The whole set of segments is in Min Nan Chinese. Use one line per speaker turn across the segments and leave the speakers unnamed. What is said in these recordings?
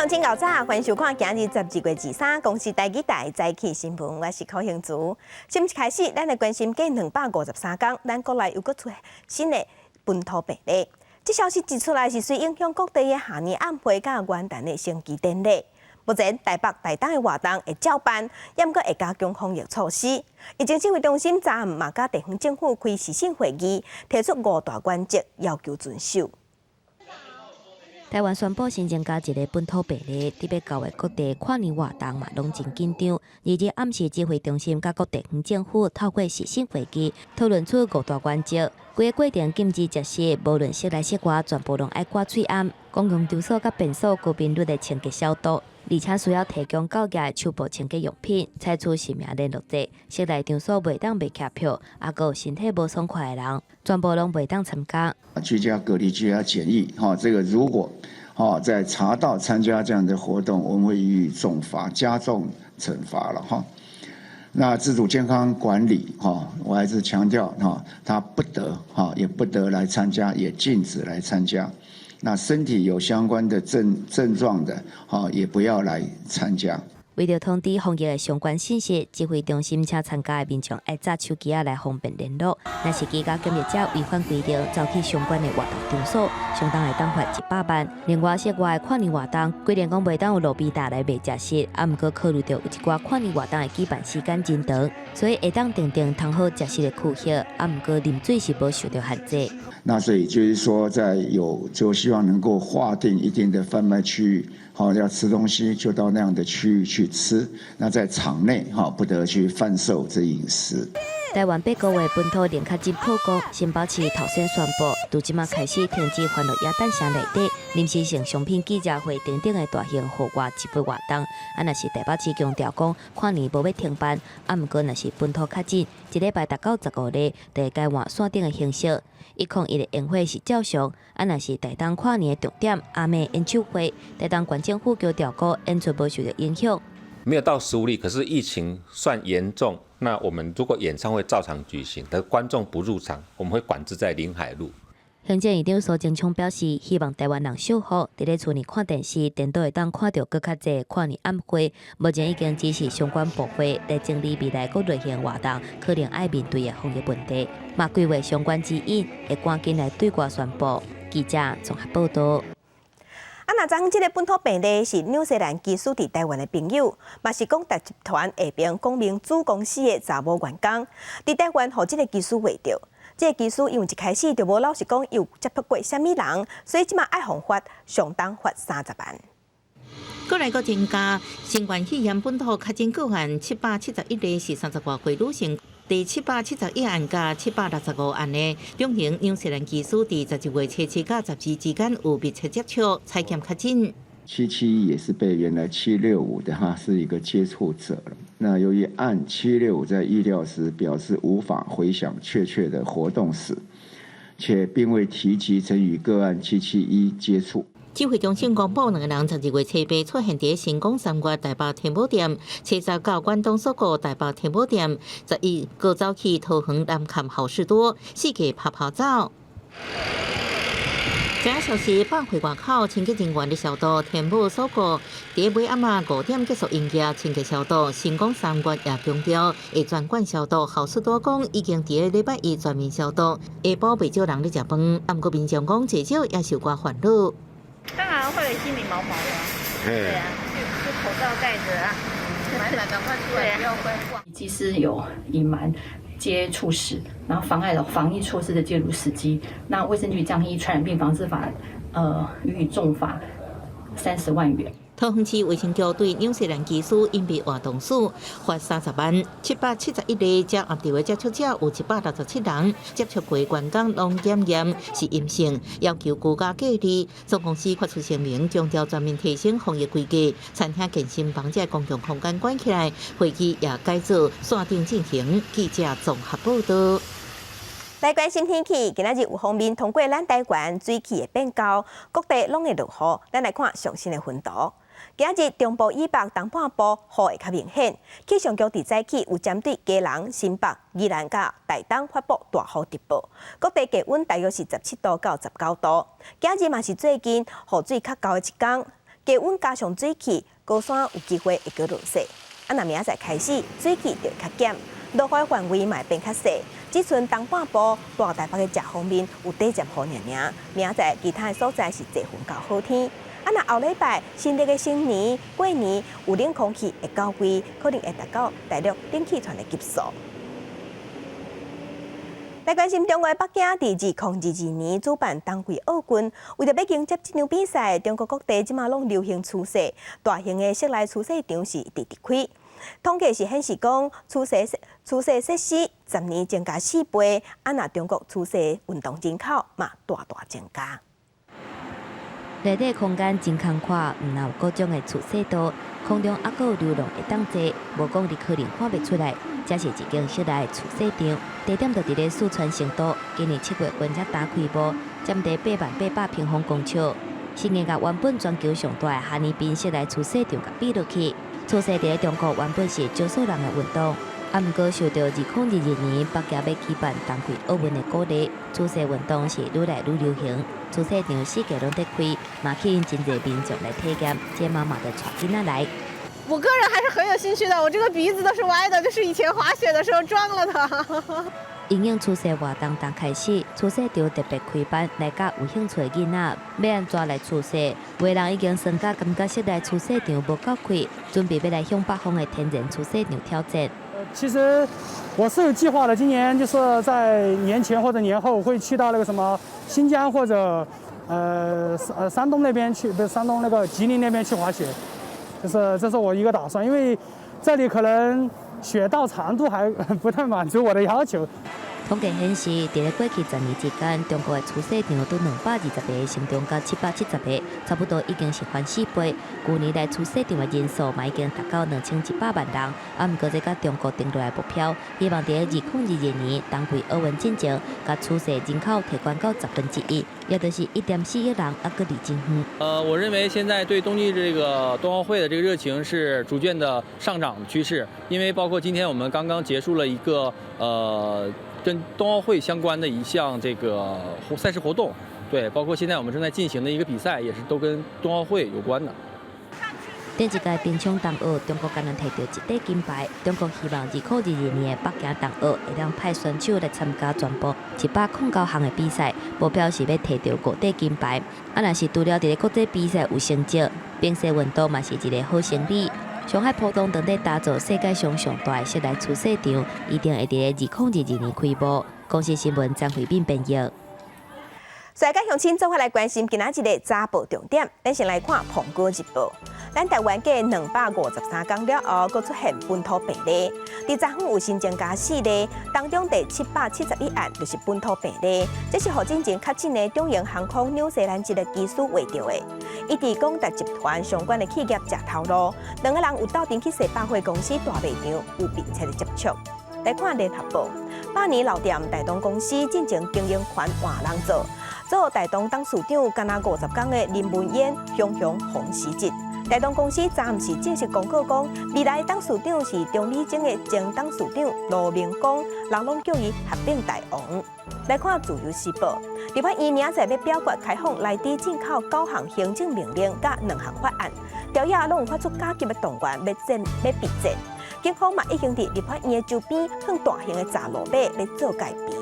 眾請𠢕早，歡迎收看今日12月23公視台語台早起新聞，我是柯興竹。新聞開始，咱來關心過253天，咱國內又閣出新的本土病例。這消息一出來，是隨影響各地的跨年晚會佮元旦的升旗典禮。目前台北、台東的活動會照辦，猶閣會加強防疫措施。疫情指揮中心昨暗嘛佮地方政府開視訊會議，提出五大原則，要求遵守。
台灣宣布新增加一个本土病例，特別九月各地跨年活動嘛攏真緊張。2日暗時指揮中心佮各地方政府透過視訊會議，討論出五大原則。規个過程禁止食食，無論室內室外，全部攏愛掛喙罨。公共場所佮便所高頻率的清潔消毒，而且需要提供到額的手部清潔用品，採取實名聯絡制。室內場所袂當賣卡票，抑閣有身體無爽快的人，全部攏袂當參加。
居家隔離、居家檢疫，哈，這個如果，哈，在查到參加這樣的活動，我們會予以重罰，加重懲罰了，哈。那自主健康管理，哈，我還是強調，哈，他不得，哈，也不得來參加，也禁止來參加。那身體有相關的症狀的，哈，也不要來參加。
為著通知防疫的相關信息，指揮中心請參加的民眾愛紮手機仔來方便聯絡。若是居家檢疫者違反規定，走去相關的活動場所，相當會當罰100萬。另外，室外的跨年活動，規定講袂當有路邊攤來賣食食，啊，毋過考慮著有一寡跨年活動的舉辦時間真長，所以會當訂定通好食食的區域，啊，毋過啉水是無受著限制。
那所以就是說，在有就希望能夠劃定一定的販賣區域，好，要吃東西就到那樣的區域去吃。那在場內哈，不得去販售這飲食。
台灣8個月本土零確診破功，新北市頭先宣布，從這馬開始停止歡樂耶誕城內底臨時性商品記者會等等的大型戶外集會活動。啊，若是台北市強調講跨年無欲停辦，啊，毋過若是本土確診，一禮拜達到15例，就會改換線頂的形式。101的煙火是照常，啊，若是台東跨年的重點阿妹演唱會，台東縣政府強調講演出無受著影響。
沒有到15例，可是疫情算嚴重。那我們如果演唱會照常舉行，但觀眾不入場，我們會管制在臨海路。
行政院長蘇貞昌表示，希望台灣人守護，佇咧厝內看電視，顛倒會當看著閣較濟跨年晚會。目前已經指示相關部會來整理未來各類型活動可能愛面對的防疫問題，嘛規劃相關指引，會趕緊來對外宣布。記者綜合報道。
啊，若昨昏這个本土病例是紐西蘭機師佇台灣的朋友，嘛是廣達集團下爿廣明子公司的查某員工，佇台灣予這个機師穢著。這个機師因為一開始就無老實講有接觸過啥物人，所以這馬愛予罰，相當罰30萬。
國內閣增加新冠肺炎本土確診個案771例，是30外歲女性。第771案佮765案的兩名紐西蘭機師，佇12月初七佮12之間有密切接觸，採檢確診。
771也是被原來765的哈是一個接觸者了。那由於案765在疫調時表示無法回想確切的活動史，且並未提及曾與個案七七一接觸。
指揮中心公布，兩个人12月初八出現佇新光三越台北天母店，初10到關東鎖國台北天母店，11閣走去桃園南崁好市多，四界趴趴走。這消息百貨外口清潔人員咧消毒，天母鎖國佇尾暗仔5點結束營業，清潔消毒。新光三越也強調會全館消毒，好市多講已經佇禮拜一全面消毒，下晡袂少人咧食飯，毋過民眾講濟少也受寡煩惱。
當然會心裡毛毛的，對啊，就口罩戴著啊，買買趕快出來，不要會掛。
機師有隱瞞接觸史，然後妨礙了防疫措施的介入時機。那衛生局將依傳染病防治法，予以重罰30萬元。
桃園市衛生局對紐西蘭機師隱秘活動史罰30萬。771例遮合著的接觸者有167人，接觸過員工攏檢驗是陰性，要求居家隔離。總公司發出聲明，強調全面提升防疫規格，餐廳、健身房這公共空間關起來，會議也改做線頂進行。記者綜合報道。
來關心天氣，今仔日有鋒面通過咱台灣，水汽會變厚，各地攏會落雨。咱來看上新的雲圖。今仔日中部以北、東半部雨會較明顯。氣象局佇早起有針對基隆、新北、宜蘭佮台東發布大雨特報。各地氣溫大約是17度到19度。今仔日嘛是最近雨水較厚的一天。低溫加上水汽，高山有機會會閣落雪。啊，若明仔載開始，水汽就會較減，落雨範圍嘛會變較細。只賰東半部大台北的食方面有短暫雨爾爾，明仔載其他的所在是濟雲到好天。啊，若後禮拜新曆的新年過年有冷空氣會到位，可能會達到大陸冷氣團的級數。來關心中國北京佇2022年主辦冬季奧運，為著欲迎接這場比賽，中國各地這馬攏流行滑雪，大型的室內滑雪場是直直開。統計是顯示講，滑雪設施10年增加4倍，啊，若中國滑雪運動人口嘛大大增加。
內底空間真寬闊，毋但有各種的滑雪道，空中猶閣有溜廊會當坐，無講你可能看袂出來。這是一間室內滑雪場，地點就佇咧四川成都。今年7月份才剛開幕，佔地8萬800平方公尺，是硬共原本全球上大的哈爾濱室內滑雪場共比落去。滑雪佇咧中國原本是少數人的運動，啊，毋過受著2022年北京欲舉辦冬季奧運的鼓勵，滑雪運動是愈來愈流行。滑雪場四季攏佇開，嘛吸引真濟民眾來體驗。這媽媽就帶囡仔來。
我個人還是很有興趣的，我這個鼻子都是歪的，就是以前滑雪的時候撞了的。
因應滑雪活動剛開始，滑雪場特別開班來教有興趣的囡仔欲按怎來滑雪。有的人已經酸甲感覺室內滑雪場無夠開，準備欲來向北方的天然滑雪場挑戰。
其實我是有計劃的，今年就是在年前或者年後會去到那個什麼新疆或者山東那邊去，不是山東那個吉林那邊去滑雪，就是這是我一個打算，因為這裡可能雪道長度還不太滿足我的要求。
統計顯示，佇咧過去10年之間，中國的滑雪場對220個成長到770個，差不多已經是翻4倍。舊年來滑雪場的人數嘛已經達到2100萬人。啊，毋過這佮中國定落來目標，希望佇咧2022年冬季奧運進前，共滑雪人口提懸到1/10，也就是1.4億人，猶閣離真遠。
我認為現在對冬季這個冬奧會的這個熱情是逐漸的上漲趨勢，因為包括今天我們剛剛結束了一個跟冬奧會相關的一項這個賽事活動，對，包括現在我們正在進行的一個比賽，也是都跟冬奧會有關的。
頂一屆平昌冬奧，中國干焦提著一塊金牌。中國希望2022年的北京冬奧會當派選手來參加全部109項的比賽，目標是欲提著五塊金牌。啊，若是除了佇咧國際比賽有成績，冰雪運動嘛是一个好生理。上海浦東正咧打造世界上上大的室內滑雪場，一定會佇咧2022年開幕。公視新聞張惠敏編譯。
所以，佮鄉親做伙來關心今仔日的早報重點。咱先來看《蘋果日報》。咱台灣過253天了後，閣出現本土病例。佇昨昏有新增加四例，當中第771案就是本土病例，這是予進前確診的長榮航空紐西蘭籍的機師患著的。伊佇廣達集團相關的企業食頭路，兩个人有鬥陣去踅百貨公司大賣場，有密切的接觸。來看聯合報，百年老店大東公司進前經營權換人做，做大東董事長干焦50工的林文燕雄雄予辭職。大東公司昨暗時正式公告講，未來董事長是中美晶的前董事長盧明光，人攏叫伊合併大王。來看自由時報，立法院明仔載欲表決開放來豬進口九項行政命令佮兩項法案，朝野攏有發出加急的動員，欲戰欲備戰。警方嘛已經佇立法院的周邊放大型的閘路馬，欲做戒備。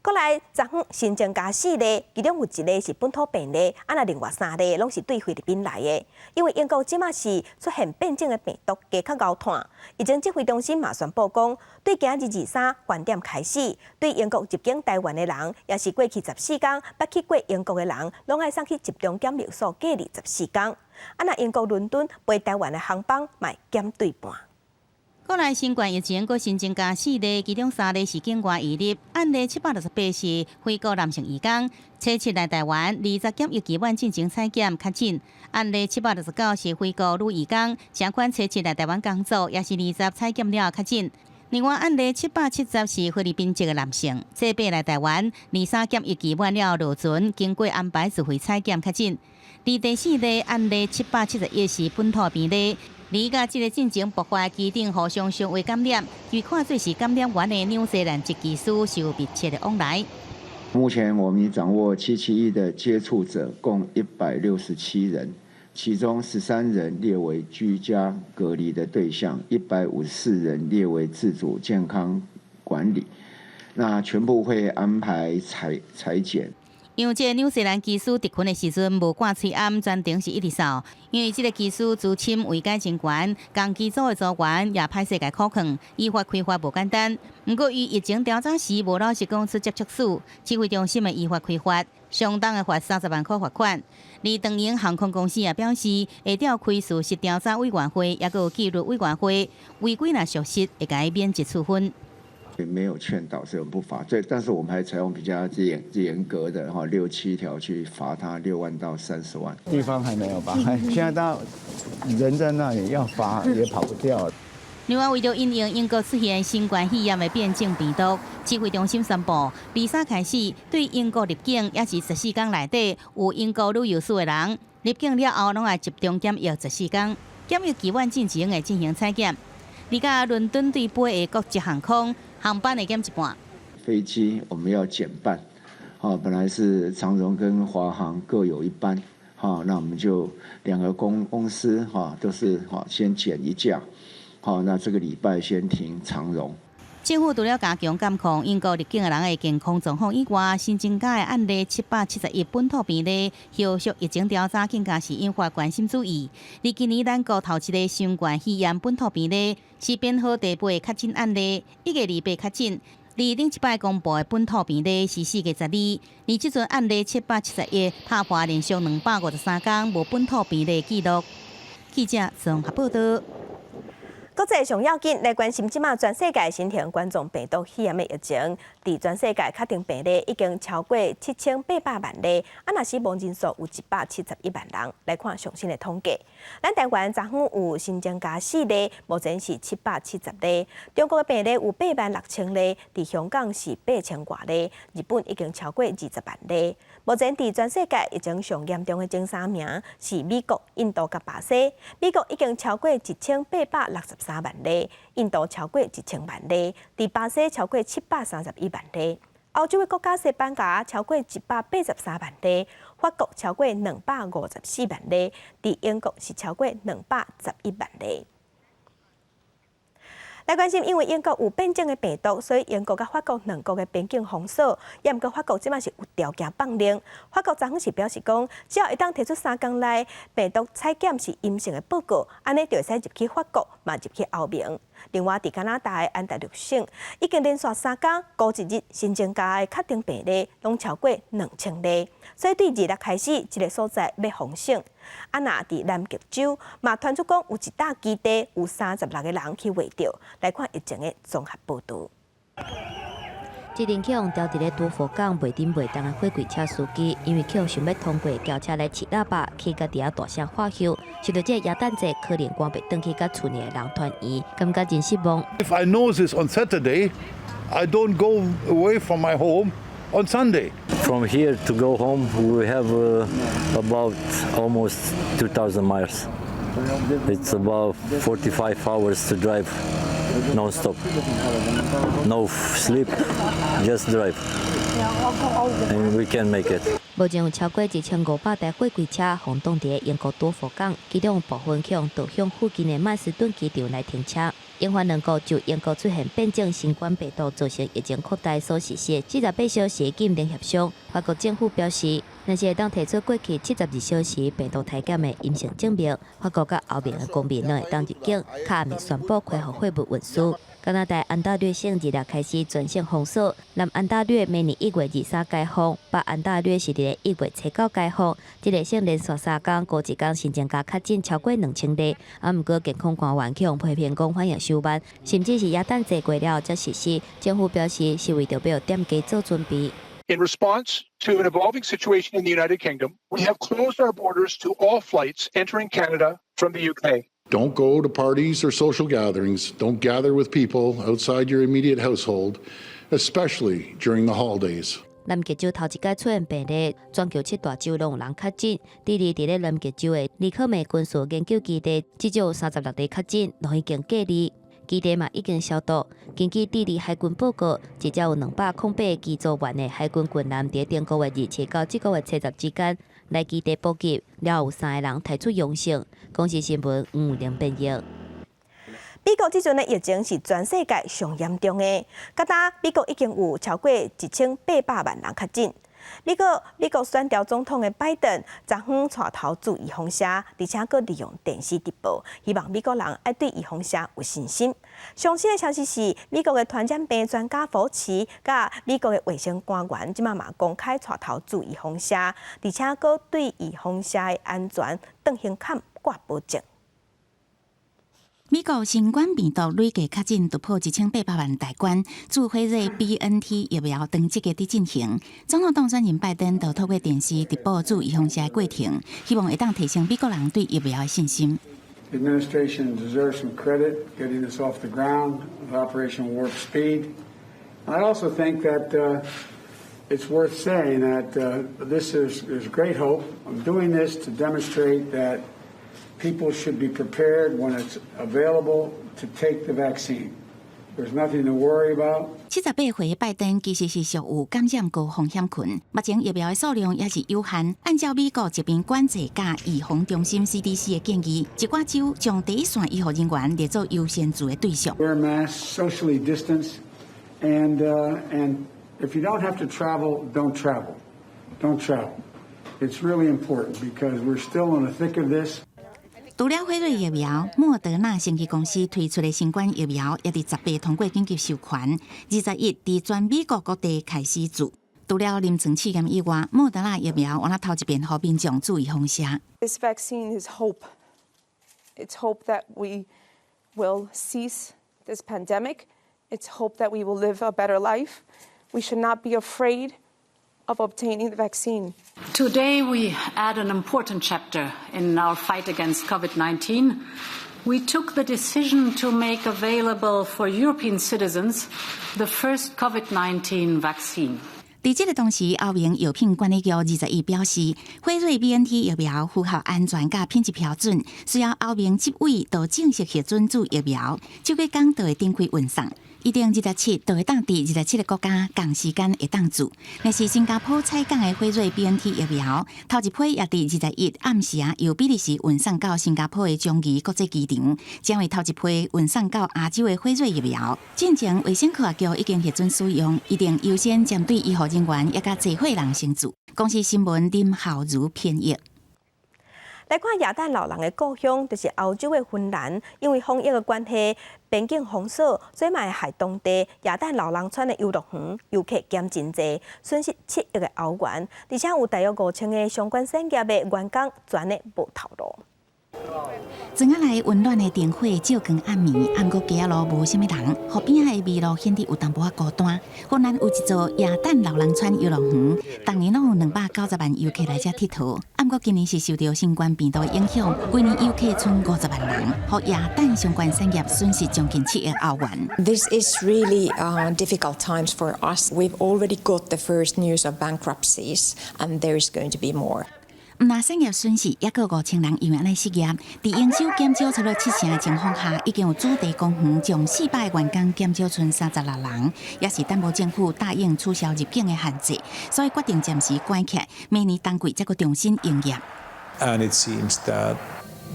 過來，昨昏新增加四例，其中有一例是本土病例，啊，若另外三例攏是對菲律賓來的。因為英國這馬是出現變種的病毒，加較𠢕炭。疫情指揮中心嘛宣布講，對今日23晚點開始，對英國入境台灣的人，抑是過去14天捌去過英國的人，攏愛送去集中檢疫所隔離十四天。啊，若英國倫敦飛台灣的航班嘛減對半。
國內新冠疫情閣新增加四例，其中三例是境外移入，案例768是菲國男性移工，初七來台灣，20檢疫期滿進行採檢確診。案例769是菲國女移工，這款初七來台灣工作，也是20採檢了確診。另外案例770是菲律賓籍的男性，初八來台灣，23檢疫期滿了落船，經過安排自費採檢確診。而第四例案例771是本土病例。而佮這个進前爆發機頂互相相話感染，被看做是感染源的紐西蘭籍機師受密切的往來。
目前我們已掌握771的接觸者共167人，其中13人列為居家隔離的對象，154人列為自主健康管理。那全部會安排採檢。
因為這個紐西蘭機師執勤的時陣無掛喙罨，全程是一直嗽。因為這個機師資深位階真懸，仝機組的組員也歹勢共苦勸，依法開罰無簡單。毋過伊疫情調查時無老實講出接觸史，指揮中心會依法開罰，相當會罰30萬箍罰款。而長榮航空公司也表示，會調開事實調查委員會，抑閣有紀律委員會，違規若屬實，會共伊免職處分。
沒有勸導是不罰，這但是我們還採用比較嚴格的哈六七條去罰他6萬到30萬。
地方還沒有吧？現在到人在那裡要罰也跑不掉。
另外，為著因應英國出現新冠肺炎的變種病毒，指揮中心宣布，23開始對英國入境，抑是14天內底有英國旅遊史的人，入境了後攏愛集中檢疫十四天，檢疫期滿進前會進行採檢。而家倫敦對飛的國際航空航班會減一半。
飛機我們要減半，好，本來是長榮跟華航各有一班，好，那我們就兩個公司哈都是哈先減一架，好，那這個禮拜先停長榮。
政府除了加強監控英國入境的人的健康狀況以外，新增加的案例771本土病例，後續疫情調查更加是引發關心注意。而今年咱國頭一个新冠肺炎本土病例是編號第八確診案例，1月28確診。而頂一擺公布的本土病例是4月12，而這陣案例771，拍破連續253天無本土病例記錄。記者綜合報道。
國際上要緊來關心，這馬全世界新型冠狀病毒肺炎的疫情，佇全世界確定病例已經超過7800萬例，啊，若死亡人數有171萬人。來看上新的統計，咱台灣昨昏有新增加四例，目前是770例。中國的病例有8萬6千例，佇香港是8000外例，日本已經超過20萬例。目前佇全世界疫情上嚴重的前三名是美國、印度佮巴西。美國已經超過1863萬例，印度超過1000萬例，佇巴西超過731萬例。歐洲的國家西班牙超過183萬例，法國超過254萬例，佇英國是超過211萬例。來關心，因為英國有變種的病毒，所以英國佮法國兩國的邊境封鎖。也毋過法國這馬是有條件放令。法國昨昏是表示講，只要會當提出3工內病毒採檢是陰性的報告，按呢就會使入去法國，嘛入去歐盟。另外，佇加拿大的安大略省已經連續3工五一日新增加的確診病例攏超過2000例，所以對26開始，這个所在欲封省。啊，若佇南極洲嘛，傳出講有一大基地有36個人去穢著。來看疫情的綜合報導。
這陣去予牢佇咧多佛港袂振袂動的貨櫃車司機，因為去想欲通過轎車來飼喇叭，去共佇遐大聲喝囂，受著這个耶誕節可能趕袂轉去佮厝內的人團圓，感覺真失望。
If I know this on Saturday, I don't go away from my home on Sunday.
From here to go home, we have about almost 2,000 miles. It's about 45 hours to drive non-stop. No sleep, just drive. And we can make it.
目前有超過1500台貨櫃車予擋佇英國多佛港，其中部分去予導向附近的曼斯頓機場來停車。英法兩國就英國出現變種新冠病毒造成疫情擴大所實施的48小時禁令協商，法國政府表示，若是會當提出過去72小時病毒篩檢的陰性證明，法國佮歐盟的公民攏會當入境，較暗會宣布恢復貨物運輸。加拿大安大略省26開始全省封鎖，南安大略明年1月23解封，北安大略是佇咧1月初9解封。這个省連續3工，五一工新增加確診超過2000例，啊，毋過健康官員去予批評講反應傷慢，甚至是耶誕節過了才實施。政府表示是為著欲予店家做準備。
In response to an evolving situation in the United Kingdom, we have closed our borders to all flights entering Canada from the UK.
Don't go to parties or social gatherings. Don't gather with people outside your immediate household, especially during the holidays.
南極洲頭一擺出現病例，全球七大洲攏有人確診。智利佇咧南極洲的尼可美軍事研究基地，至少有36例確診，攏已經隔離。基地嘛已經消毒。根據智利海軍報告，一隻有208機組員的海軍軍艦，佇頂個月27到這個月30之間來基地補給，了後有三个人提出陽性。公視新聞吳玲編譯。
美國這陣的疫情是全世界上嚴重的，到今美國已經有超過1800萬人確診。美國選調總統的拜登，昨昏帶頭注預防射，而且閣利用電視直播，希望美國人愛對預防射有信心。上新的消息是，美國的傳染病專家佛奇，佮美國的衛生官員，這馬嘛公開帶頭注預防射，而且閣對預防射的安全當胸坎掛保證。
美國新冠病毒累計確診突破1800萬大關，注輝瑞 BNT 疫苗當積極佇進行。總統當選人拜登就透過電視直播注預防射的過程，希望會當提升美國人對疫苗的信心。
The administration deserves some credit getting this off the ground with Operation Warp Speed. I also think that it's worth saying that this is there's great hope. I'm doing this to demonstrate that people should be prepared when it's available to take the vaccine. There's nothing to worry about.
78歲拜登其實是屬有感染高風險群，目前疫苗的數量也是有限。按照美國疾病管制佮預防中心 CDC 的建議，一寡州將第一線醫護人員列做優先注的對象。
Wear masks, socially distance, and if you don't have to travel, don't travel. Don't travel. It's really important because we're still in the thick of this.
除了輝瑞疫苗，莫德納生技公司推出的新冠疫苗也佇18通過緊急授權，21佇全美國各地開始注。除了臨床試驗以外，莫德納疫苗予若頭一遍予民眾注預防射。
This vaccine is hope. It's hope that we will cease this pandemic. It's hope that we will live a better life. We should not be afraid of obtaining the vaccine.
Today, we add an important chapter in our fight against COVID-19. We took the decision to make available for European citizens the first COVID-19 vaccine.
佇這个同時，歐盟藥品管理局21表示，輝瑞 BNT 疫苗符合安全佮品質標準，需要歐盟執委都正式核准注疫苗，這幾工就會展開運送。預定27就會當佇27个國家仝時間會當注。若是新加坡採購的輝瑞 BNT 疫苗，頭一批也佇21暗時啊，由比利時運送到新加坡的樟宜國際機場，成為頭一批運送到亞洲的輝瑞疫苗。進前衛生科學局已經核准使用，一定優先針對醫護人員以及濟歲人先注。公視新聞林孝如編譯。
來看耶誕老人的故鄉，就是歐洲的芬蘭，因為防疫的關係，邊境封鎖，所以嘛會害當地耶誕老人村的遊樂園遊客減真濟，損失7億的歐元，而且有大約5000个相關產業的員工全咧無頭路。
庄仔內溫暖的燈火照光暗暝，毋過街仔路無啥物人，河邊仔的麋鹿顯得有淡薄仔孤單。芬蘭有一座耶誕老人村遊樂園，逐年攏有290萬遊客來遮𨑨迌。毋過今年是受著新冠病毒的影響，規年遊客賰50萬人，予耶誕相關產業損失將近7億歐元。
This is really difficult times for us. We've already got the first news of bankruptcies, and there is going to be more.
毋但產業損失，猶閣5000人因為按呢失業。佇營收減少差不多七成的情況下，已經有主題公園將400員工減少賰36人，也是等無政府答應取消入境的限制，所以決定暫時關起來，明年冬季才閣重新營業。
And it seems that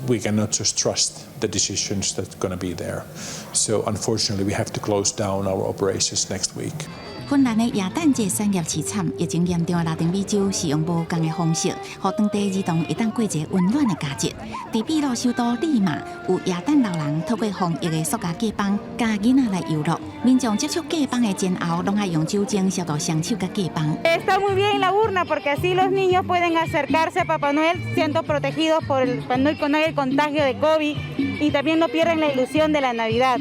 we cannot just trust the decisions that's going to be there. So unfortunately, we have to close down our operations next week.
芬蘭的耶誕節產業凄慘，疫情嚴重的拉丁美洲是用無仝的方式，予當地兒童會當過一个溫暖的佳節。佇秘魯首都利馬，有耶誕老人透過防疫的塑膠隔板，共囡仔來遊樂。民眾接觸隔板的前後，攏愛用酒精消毒雙手佮隔板。
Está muy bien la urna porque así los niños pueden acercarse a Papá Noel siendo protegidos por el, no hay el contagio de COVID y también no pierden la ilusión de la Navidad.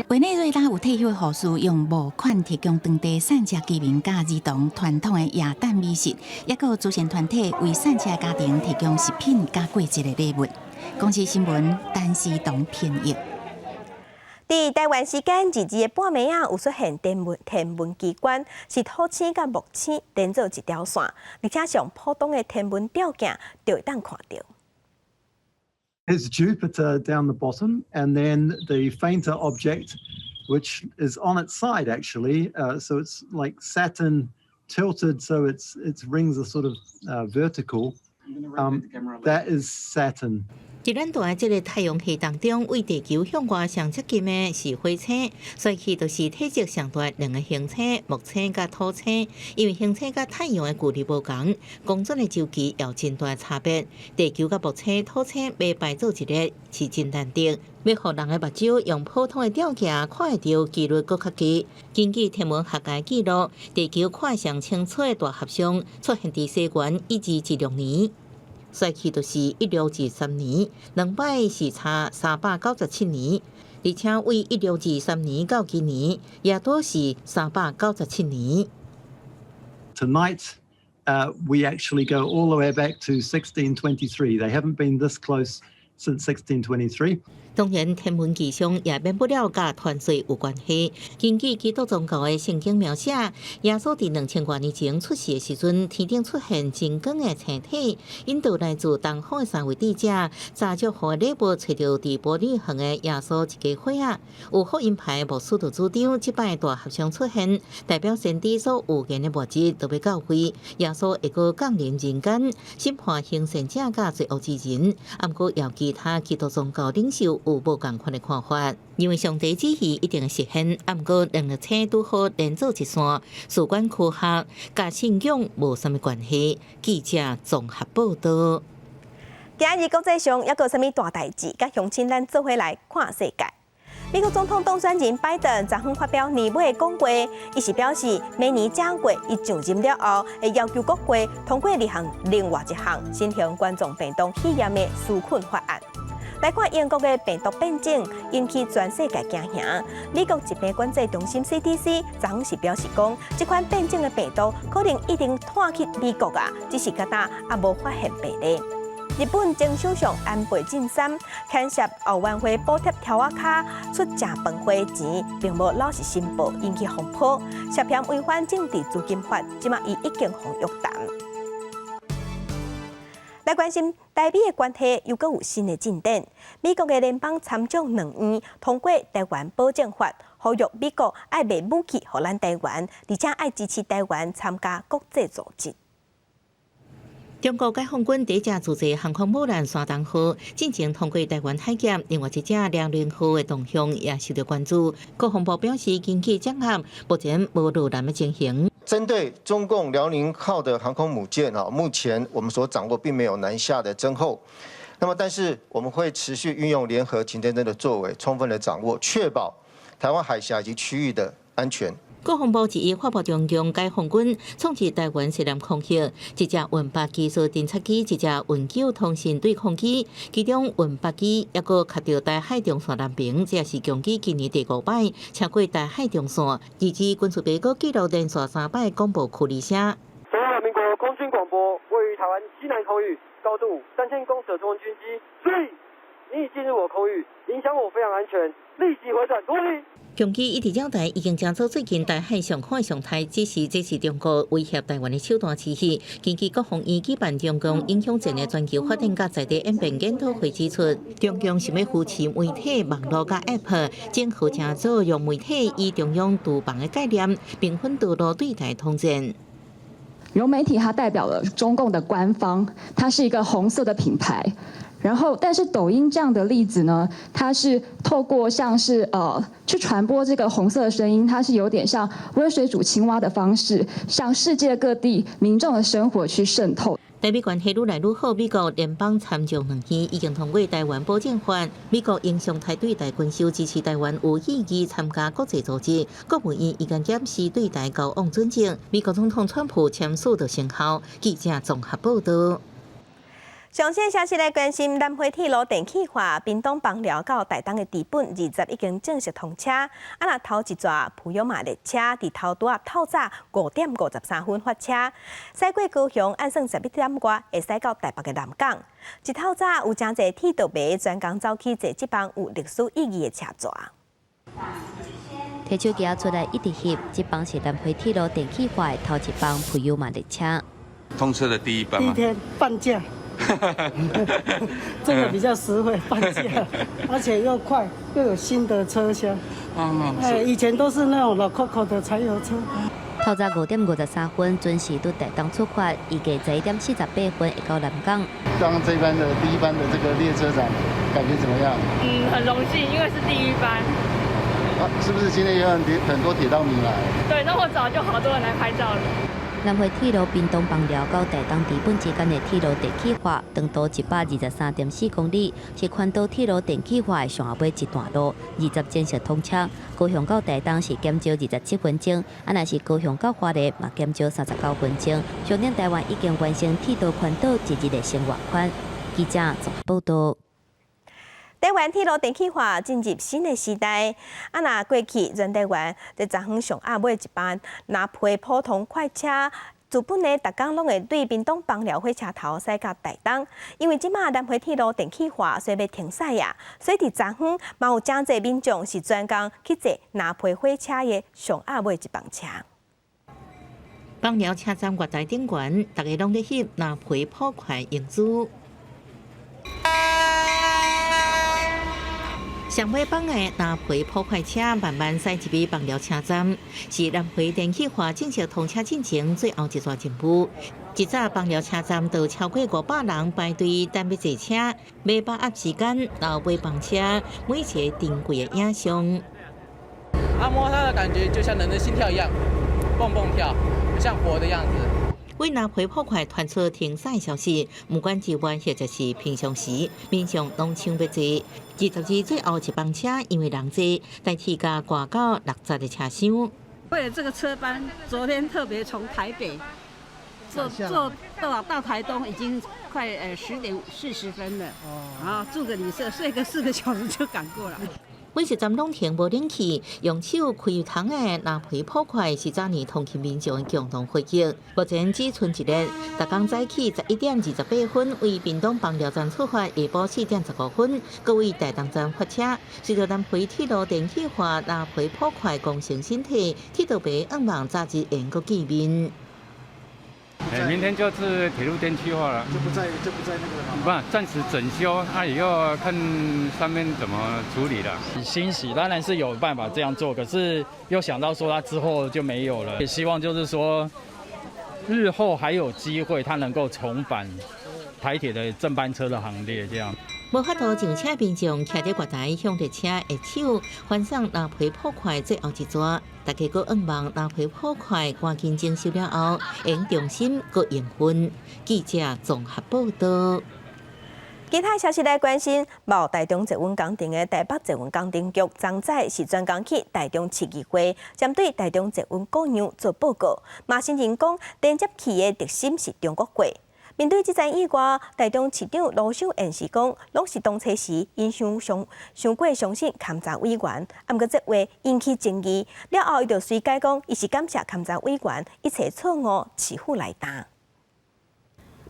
委內瑞拉有退休的護士用募款提供當地散赤居民佮兒童傳統的耶誕美食，抑閣有慈善團體為散赤家庭提供食品佮過節的禮物。公視新聞陳思彤編譯。
佇台灣時間22的半暝仔，有出現天文奇觀，是土星佮木星連做一條線，而且上普通的天文吊鏡就會當看著。
Is Jupiter down the bottom, and then the fainter object, which is on its side actually. So it's like Saturn tilted, so its rings are sort of vertical. That is Saturn.
佇咱蹛的這个太陽系當中，對地球向外上接近的是火星，所以就是體積上大兩个行星木星佮土星。因為行星佮太陽的距離無仝，公轉的週期有真大差別。地球佮木星、土星欲排做一列是真難得，欲予人的目睭用普通的吊鏡看會著幾率閣較低。根據天文學家記錄，地球看上清楚的大合相出現佇西元1216年。煞去就是1623年，兩擺是差397年，而且對1623年到今年，也都是397年。
Tonight, we actually go all the way back to 1623. They haven't been this close since 1623.
當然，天文現象也免不了佮傳說有關係。根據基督宗教的聖經描寫，耶穌佇2000外年前出世的時陣，天頂出現真光的星體，引導來自東方的三位智者，揸祝福的禮物，揣著佇伯利恆的耶穌一家伙仔。有福音派牧師就主張，這擺大合相出現，代表先知所預言的末日就欲到位，耶穌會閣降臨人間，審判行善者佮罪惡之人。毋過，有其他基督宗教領袖有無仝款的看法，認為上帝旨意一定會實現。毋過兩粒星拄好連做一線，事關科學佮信仰無啥物關係。記者綜合報導。
今日國際上猶閣有啥物大代誌？佮鄉親咱做伙來看世界。美國總統當選人拜登昨昏發表年尾的講話，伊是表示明年正月伊上任了後，會要求國會通過二項另外一項新型冠狀病毒肺炎的紓困法案。來看英國的病毒變種引起全世界驚嚇。美國疾病管制中心 CDC 昨昏是表示講，這款變種的病毒可能已經湠去美國啊，只是到今猶無發現病例。日本前首相安倍晉三牽涉後援會補貼柱仔跤出食飯費錢，並無老實申報，引起風波，涉嫌違反政治資金法，這馬伊已經予約談。來關心台美的關係猶閣有新的進展。美國的聯邦參眾兩院通過台灣保證法，呼籲美國愛賣武器予咱台灣，而且愛支持台灣參加國際組織。
中國解放軍第一隻自製航空母艦山東號進前通過台灣海峽，另外一隻遼寧號的動向也受到關注。國防部表示，根據掌握，目前無落難的情形。
針對中共遼寧號的航空母艦啊，目前我們所掌握並沒有南下的徵候。那麼，但是我們會持續運用聯合情偵偵的作為，充分的掌握，確保台灣海峽以及區域的安全。
國防部一發布中共解放軍衝擊台灣西南空域，一隻運八技術偵察機，一隻運九通信對抗機，其中運八機猶閣卡著台海中線南邊，這是共機今年第五擺超過台海中線，而且軍事評估記錄連續三擺廣播區離聲。
中華民國空軍廣播，位於台灣西南空域，高度3000公尺的中共軍機，注意，你已進入我空域，影響我飛航安全，立即回轉脫離。
共機一直繞台已經成做最近台海上空的常態，只是這是中國威脅台灣的手段之一。根據國防院舉辦中共影響戰的全球發展佮在地演變研討會指出，中共想欲扶持媒體、網路佮 App，整合成做用媒體以中央廚房的概念，兵分多路對台統戰。
融媒體它代表了中共的官方，它是一個紅色的品牌。然後，但是抖音這樣的例子呢，它是透過像是去傳播這個紅色的聲音，它是有點像溫水煮青蛙的方式，向世界各地民眾的生活去滲透。
台美關係愈來愈好，美國聯邦參眾兩院已經通過台灣保證法。美國應常態對台軍售，支持台灣有意義參加國際組織。國務院已經檢視對台交往準則。美國總統川普簽署就生效。記者綜合報導。
上新消息來關心南迴鐵路電氣化，屏東枋寮到台東的知本20已經正式通車。啊，若頭一逝普悠瑪列車佇頭拄仔透早5點53分發車，駛過高雄，按算11點外會駛到台北的南港。一透早有誠濟鐵道迷專工走去坐這班有歷史意義的車逝。
提手機出來一直翕，這班是南迴鐵路電氣化的頭一班普悠瑪列車。
通車的第一班。
第一天半價。
這個比較實惠，半價，而且又快，又有新的車廂。哎，以前都是那種老扣扣的柴油車。
透早5點53分準時對台東出發，預計11點48分會到南港。
當這班的第一班的這個列車長，感覺怎麼樣？
嗯，很榮幸，因為是第一班。
啊，是不是今天有很很多鐵道迷來？
對，那麼早就好多人來拍照了。
南迴鐵路屏東枋寮到台東知本之間的鐵路電氣化，長度123.4公里，是環島鐵路電氣化的上後尾一段路。20正式通車，高雄到台東是減少27分鐘，啊，若是高雄到花蓮嘛減少39分鐘。象徵台灣已經完成鐵道環島一日的生活圈。記者綜合報道。
台灣鐵路電氣化進入新的時代。啊，若過去全台灣佇昨昏上暗尾一班藍皮普通快車，自本呢，逐工攏會對屏東枋寮火車頭駛到台東。因為這馬南迴鐵路電氣化，所以欲停駛啊。所以佇昨昏嘛有誠濟民眾是專工去坐藍皮火車的上暗尾一班車。
枋寮車站月台頂懸，大家攏咧翕藍皮普快影子。上尾班的藍皮普快車慢慢駛入去枋寮車站，是南迴電氣化正式通車進前最後一逝任務。一早枋寮車站就超過500人排隊等欲坐車，欲把握時間，後尾班車，每一个珍貴的影像。
啊，摸它的感覺就像人的心跳一樣，蹦蹦跳，像活的樣子。
為藍皮普快傳出停駛消息，不管是晚或者是平常時，民眾攏搶欲坐。22最後一班車因為人濟，代替共掛到60的車廂。
為了這個車班，昨天特別從台北坐坐到台東，已經快10點40分了。然後住個旅社，睡個4個小時就趕過來。
每一站攏停無冷氣，用手開窗的藍皮普快是早年通勤民眾的共同回憶。目前只賰一列，逐工早起11點28分為屏東枋寮站出發，下晡4點15分閣為台東站發車。隨著南迴鐵路電氣化，藍皮普快功成身退，鐵道迷向望早日會閣見面。
明天就是鐵路電氣化了，
就不在那個了。
不，暫時整修，那以後看上面怎麼處理了。
欣喜當然是有辦法這樣做，可是又想到說他之後就沒有了，也希望就是說日後還有機會，他能夠重返台鐵的正班車的行列，這樣。
無法度上車民眾徛佇月台向列車揮手，歡送藍皮普快最後一逝。大家閣向望藍皮普快趕緊整修了後，會重新閣營運。記者綜合報道。
其他消息來關心，某台中捷運工程的台北捷運工程局昨早是專工去台中市議會，針對台中捷運故障做報告。嘛承認講，連接器的軸心是中國貨。面對這場意外，台中市長盧秀燕是講，攏是當初時𪜶傷傷傷過相信監察委員，啊，毋過這話引起爭議。了後，伊就隨解講，伊是感謝監察委員一切錯誤市府來擔。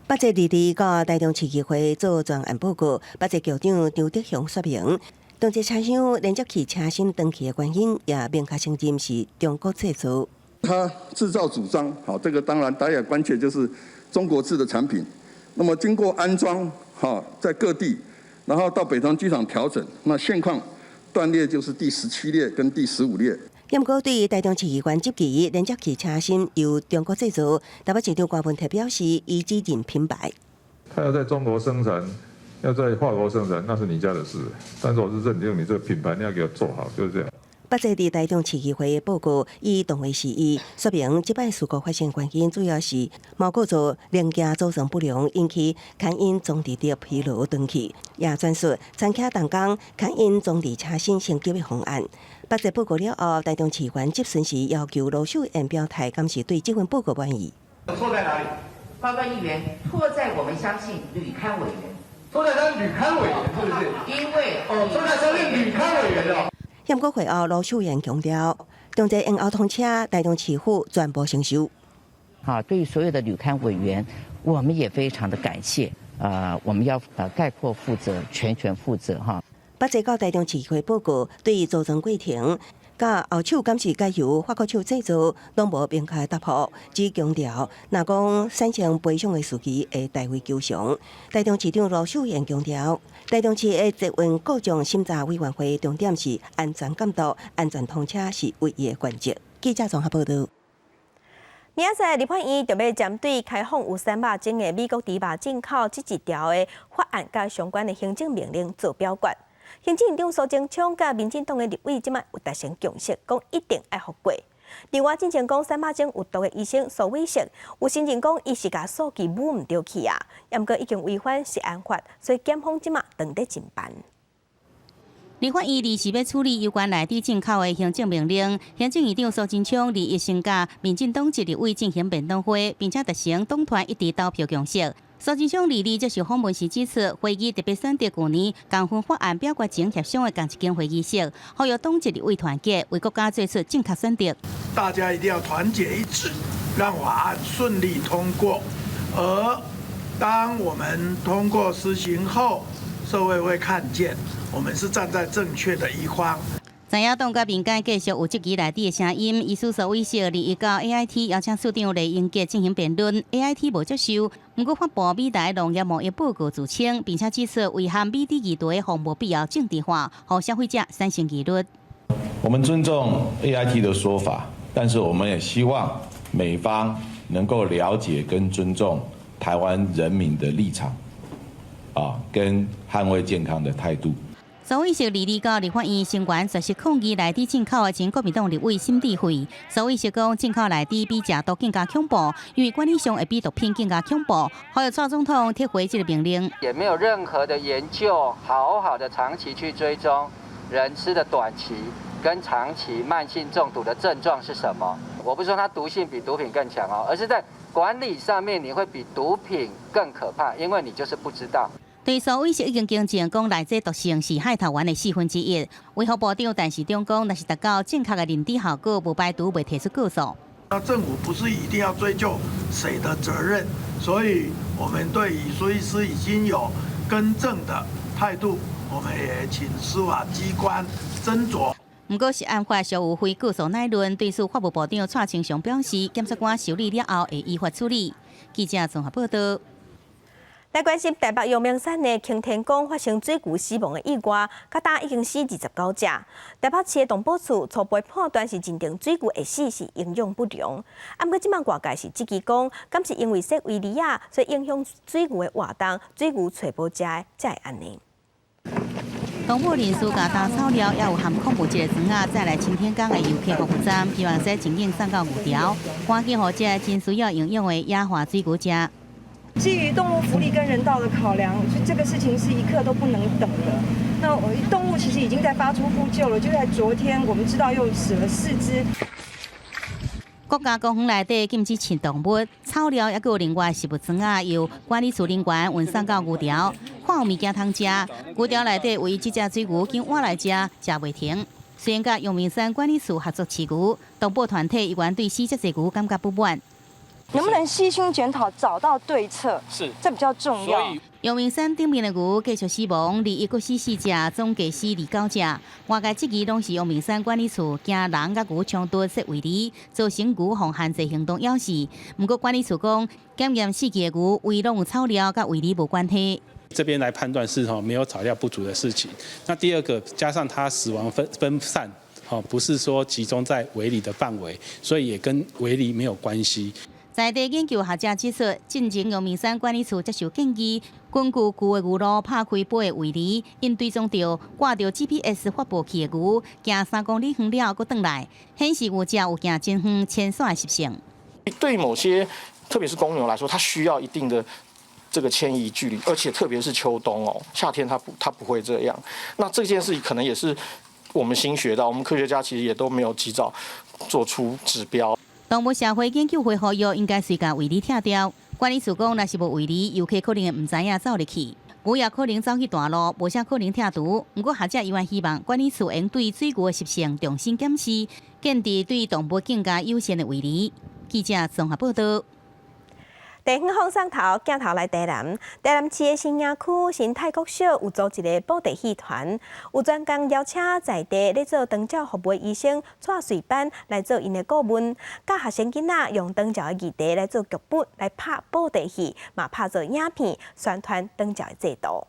北捷22到台中市議會做專案報告，北捷局長張德雄說明，當這車廂連接器車身斷去的原因，也明確承認是中國製造。
他製造主張，好，這個當然大家關切就是中國製的產品。那麼經過安裝，哈，在各地，然後到北屯機場調整，那現況斷裂就是第17列跟第15列。
毋過對台中市議員質疑連接器車身由中國製造，台北市長柯文哲表示，伊只認品牌。
他要在中國生產，要在法國生產，那是你家的事。但是我是認定你這個品牌，你要給我做好，就是這樣。
北捷佇台中市議會的報告，以同為示意，說明這擺事故發生原因主要是貓構造零件組裝不良引起牽引裝置的疲勞斷去，也轉述參考同工牽引裝置車身升級的方案。北捷報告了後，台中市議員質詢時要求盧秀燕表態，敢是對這份報告滿意？
錯在哪裡？報告議員，錯在我們相信旅勘委員。
錯在當旅勘委員，是不是？
因為
哦，錯在相信旅勘委員哦。
毋過會後，盧秀燕強調，中捷延後通車，台中市府全部承受。
好，對於所有的旅勘委員，我們也非常的感謝。我們要概括負責，全權負責哈。
北捷到台中市議會報告，對組裝過程，佮後手敢是改由法國手製造，攏無明確答覆，只強調，若講產生賠償的時機會代為求償。台中市長盧秀燕強調，台中市的捷運故障審查委員會重點是安全監督、安全通車是唯一的原則。記者綜合報導。
明仔載立法院著欲針對開放有三肉種的美國豬肉進口這一條的法案佮相關的行政命令做表決。行政院長蘇貞昌佮民進黨的立委這擺有達成共識，講一定愛予過。另外，進前講瘦肉精有毒的醫生蘇偉哲，有承認講伊是共數據舞毋著去啊，毋過已經違反食安法，所以檢方這擺正佇偵辦。
立法院臨時欲處理有關內地進口的行政命令，行政院長蘇貞昌二一先佮民進黨籍立委進行面談會，並且達成黨團一致投票共識。蘇貞昌二日接受訪問時指出，會議特別選擇舊年共份法案表決前協商的仝一間會議室，呼籲黨籍立委團結，為國家做出正確選擇。
大家一定要團結一致，讓法案順利通過。而當我們通過施行後，社會會看見我們是站在正確的一方。
在野黨佮民間繼續有質疑內底的聲音，醫師蘇偉哲21到 AIT 邀請處長黎英傑進行辯論，AIT 無接受。毋過發布美台農業貿易報告自稱，並且指出遺憾美豬議題予無必要政治化，予消費者產生疑慮。
我們尊重 AIT 的說法，但是我們也希望美方能夠了解跟尊重台灣人民的立場，啊，跟捍衛健康的態度。
蘇偉哲29立法院聲援絕食抗議內地進口的前國民黨立委沈智慧。蘇偉哲講，進口內豬比食毒更加恐怖，因為管理上會比毒品更加恐怖。呼籲蔡總統撤回這個命令。
也沒有任何的研究，好好的長期去追蹤人吃的短期跟長期慢性中毒的症狀是什麼。我不是說它毒性比毒品更強哦，而是在管理上面你會比毒品更可怕，因為你就是不知道。
對蘇偉哲已經更正講，內這毒性是害頭丸的1/4。衛福部長陳時中講，若是達到正確的認知效果，無排除袂提出告訴。
那政府不是一定要追究誰的責任，所以我們對於蘇醫師已經有更正的態度，我們也請司法機關斟酌。
毋過，食安法屬有非告訴乃論，對此法務部長蔡清祥表示，檢察官受理了後會依法處理。記者綜合報道。
來關心台北陽明山的擎天崗發生水牛死亡的意外，到今已經死29隻。台北市的動保處初步判斷是認定水牛會死是營養不良。啊，毋過這擺外界是質疑講，敢是因為設圍籬仔，所以影響水牛的活動，水牛揣無食的才會按呢。
動保人士共打草料，也有含礦物質的磚仔，載來擎天崗的遊客服務站，希望說靜靜送到牛牢，趕緊予這真需要營養的野化水牛食。
基於動物福利跟人道的考量，這個事情是一刻都不能等的。那動物其實已經在發出呼救了，就在昨天，我們知道又死了四隻。
國家公園內底禁止飼動物，草料抑閣有另外食物磚仔，由管理處人員運送到牛牢，看有物件通食。牛牢內底唯一這隻水牛緊挖來食，食袂停。雖然佮陽明山管理處合作飼牛，動保團體依然對死這濟牛感覺不滿。
能不能悉心檢討，找到對策？
是，
這比較重要。
陽明山頂面的牛繼續死亡，21閣死四隻，總計死29隻。外界質疑攏是陽明山管理處驚人佮牛衝突設圍籬，造成牛予限制行動咬死。毋過管理處講，檢驗死去的牛圍攏有草料，佮圍籬無關係。
這邊來判斷是吼沒有草料不足的事情。那第二個，加上它死亡分散，哦，不是說集中在圍籬的範圍，所以也跟圍籬沒有關係。
在地研究學者指出，進前陽明山管理處接受建議，根據舊的牛路拍開八個圍籬，𪜶追蹤著掛著 GPS 發報器的牛，行3公里遠了後閣轉來，顯示牛隻有行真遠遷徙的習性。
對某些，特別是公牛來說，它需要一定的這個遷移距離，而且特別是秋冬哦，夏天它不會這樣。那這件事可能也是我們新學到，我們科學家其實也都沒有及早做出指標。
動物社會研究會呼籲應該隨共圍籬拆掉。管理處講，若是無圍籬，遊客可能會毋知影走入去，牛也可能走去大路，無啥可能拆除。毋過學者依然希望管理處應對水牛的習性重新檢視，建置對動物更加友善的圍籬。記者綜合報道。
地方放送頭鏡頭來台南，台南市的新營區新泰國小有組一个布袋戲團，有專工邀請在地咧做長照服務的醫生蔡瑞班來做𪜶的顧問，教學生囡仔用長照的議題來做劇本，來拍布袋戲，嘛拍做影片宣傳長照的制度。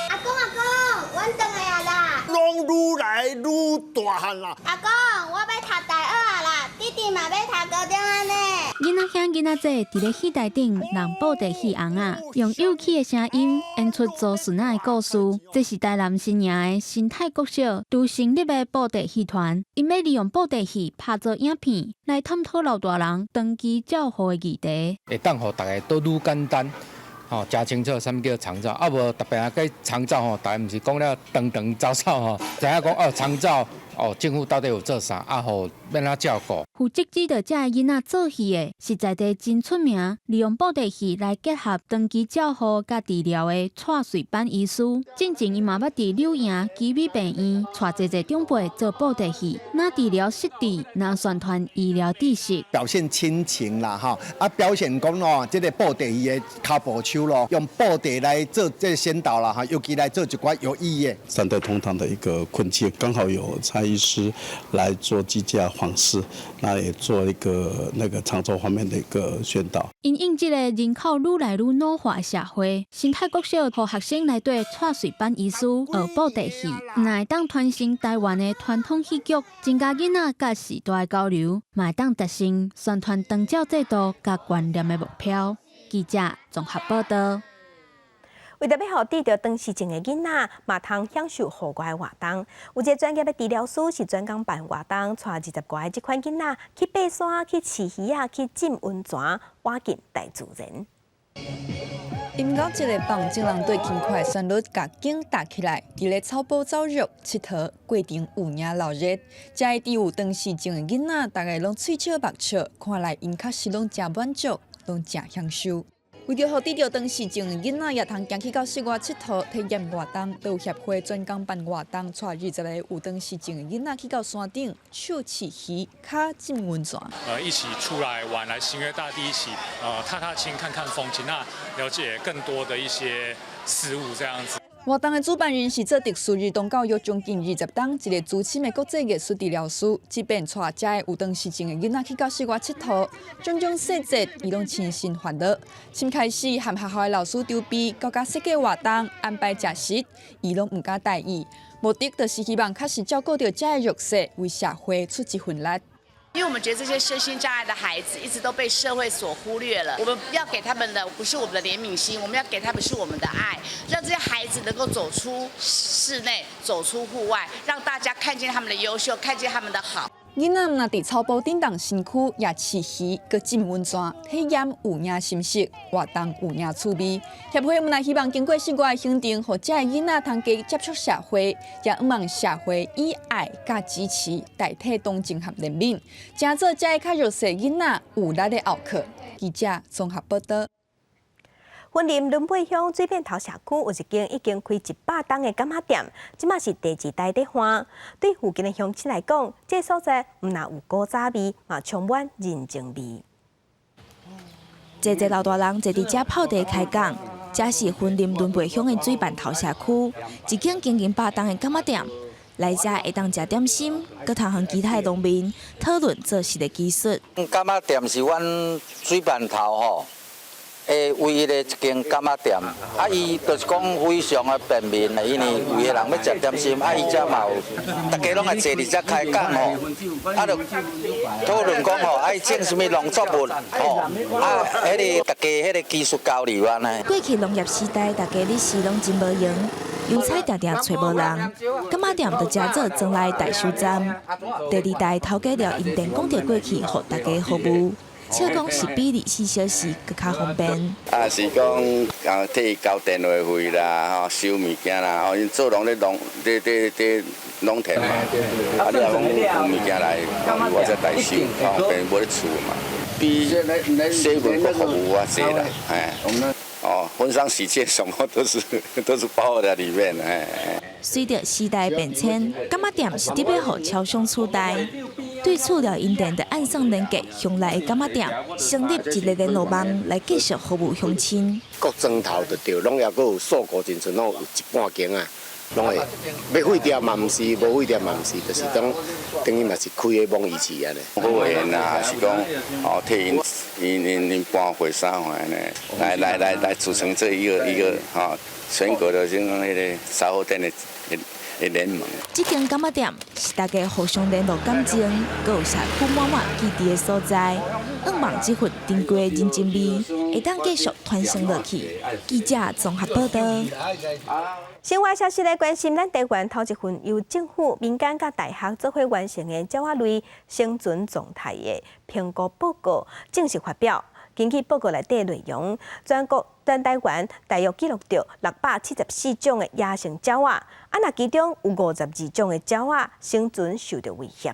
阿公阿公，阮轉來啊啦！
攏愈來愈大漢啦！
阿公，我欲讀大學啊啦，弟弟嘛欲讀高中啊呢。
囡仔兄囡仔姐佇咧戲台頂弄布袋戲尪仔，用有趣的聲音演出祖孫仔的故事。這是台南新營的新泰國小拄成立的布袋戲團，𪜶欲利用布袋戲拍做影片，來探討老大人長期照護的議題。
會當予大家都愈簡單，吼，誠清楚啥物叫長照，啊無特別啊，計長照吼，大家毋是講了長長走走吼，知影講哦長照哦，政府到底有做啥，啊予欲按怎照顧。
負責指導這个囡仔做戲的，是在地真出名，利用布袋戲來結合長期照護佮治療的蔡瑞班醫師。進前伊嘛捌佇柳營奇美病院帶濟濟長輩做布袋戲，若治療失智，若宣傳醫療知識，
表現親情啦，吼，啊表現講哦，這个布袋戲的跤步手咯，用布袋來做這个宣導啦，哈，尤其來做一寡有意義的。
三代同堂的一個困境，剛好有蔡醫師來做居家訪視，那也做一個那個長照方面的一個宣導。
因應這个人口愈來愈老化的社會，新泰國小予學生來對蔡瑞班醫師學布袋戲，毋但會當傳承台灣的傳統戲劇，增加囡仔佮時代的交流，嘛會當達成宣傳長照制度佮觀念的目標。記者綜合報道。
為著欲予得著唐氏症的囡仔，嘛通享受戶外活動。有一个專業的治療師是專工辦活動，帶20外个這款囡仔去爬山、去飼魚仔、去浸溫泉，倚近大自然。
音樂一个放，眾人對輕快旋律共肩搭起來，佇咧草埔走踅、𨑨迌，過程有影鬧熱。遮个有唐氏症的囡仔，逐个攏喙笑目笑，看來𪜶確實攏誠滿足，攏誠享受。為著予得著唐氏症的囡仔也通行去到室外𨑨迌體驗活動，都有協會專工辦活動，帶20個有唐氏症的囡仔去到山頂，手飼魚、跤浸溫泉。
一起出來玩，來行樂大地一起，踏踏青，看看風景，那了解更多的一些事物，這樣子。
活動的主辦人是做特殊兒童教育將近20冬，一个資深的國際藝術治療師，這擺帶遮个有唐氏症的囡仔去到室外𨑨迌，種種細節伊攏親身煩惱。先開始和學校的老師籌備，到佮設計活動、安排食食，伊攏毋敢大意。目的就是希望確實照顧著遮个弱勢，為社會出一份力。
因為我們覺得這些身心障礙的孩子一直都被社會所忽略了，我們要給他們的不是我們的憐憫心，我們要給他們是我們的愛，讓這些孩子能夠走出室內，走出戶外，讓大家看見他們的優秀，看見他們的好。
囡仔毋但佇草埔頂動身軀，也飼魚，閣浸溫泉，體驗有影心適，活動有影趣味。協會毋但希望經過室外的行程，予遮个囡仔通加接觸社會，也向望社會以愛佮支持代替同情和憐憫，成做遮个較弱勢囡仔有力的後靠。記者綜合報道。
雲林崙背鄉水變頭社區有一間已經開100冬的柑仔店，這馬是第二代佇換。對附近的鄉親來講，這个所在毋但有古早味，嘛充滿人情味。
濟濟老大人坐佇遮泡茶開講，這是雲林崙背鄉的水塍頭社區，一間經營百冬的柑仔店。來遮會當食點心，閣通和其他的農民討論做事的技術。
柑仔店是阮水塍頭吼。的唯一的一間柑仔店，啊，伊就是講非常的便民，因為有的人欲食點心，啊，伊遮嘛有，大家攏愛坐佇遮開講吼，啊，就討論講吼，愛種啥物農作物吼，啊，彼個大家彼個技術交流按呢。
過去農業時代，大家日時攏真無閒，郵差定定揣無人，柑仔店就成做莊內代收站。第二代頭家廖英電講著過去，予大家服務。笑講是比24小時閣較方便。
啊，是講啊，替伊交電話費啦，吼，收物件啦，吼，𪜶做農咧農，咧咧咧農田嘛，啊，你若講有物件來，我才代收，方便無咧厝嘛。比洗門閣服務較濟啦，嘿。哦，婚喪喜慶什麼都是包在裡面，嘿。
隨著時代變遷，柑仔店是特別予超商取代。對厝廖英電的按算連結鄉內的柑仔店，成立一個聯絡網來繼續服務鄉親。
各莊頭就對，攏猶閣有數五陣陣，攏有一半間啊，攏會欲廢掉嘛毋是，無廢掉嘛毋是，就是講等於嘛是開個網魚市按呢。
好緣啊，是講哦，替𪜶𪜶𪜶𪜶搬貨啥貨按呢，來來來來組成這一個一個吼全國的這種彼个雜貨店的的聯盟。
這間柑仔店是大家互相聯絡感情，閣有社區滿滿記憶的所在。向望這份珍貴的人情味，會當繼續傳承落去。記者綜合報道。
新聞消息來關心，咱台灣頭一份由政府、民間佮大學做伙完成的鳥仔類生存狀態的評估報告正式發表。根據報告內底內容，全國全台灣大約記錄著674種的野生鳥仔，啊，若其中有52種的鳥仔生存受著威脅。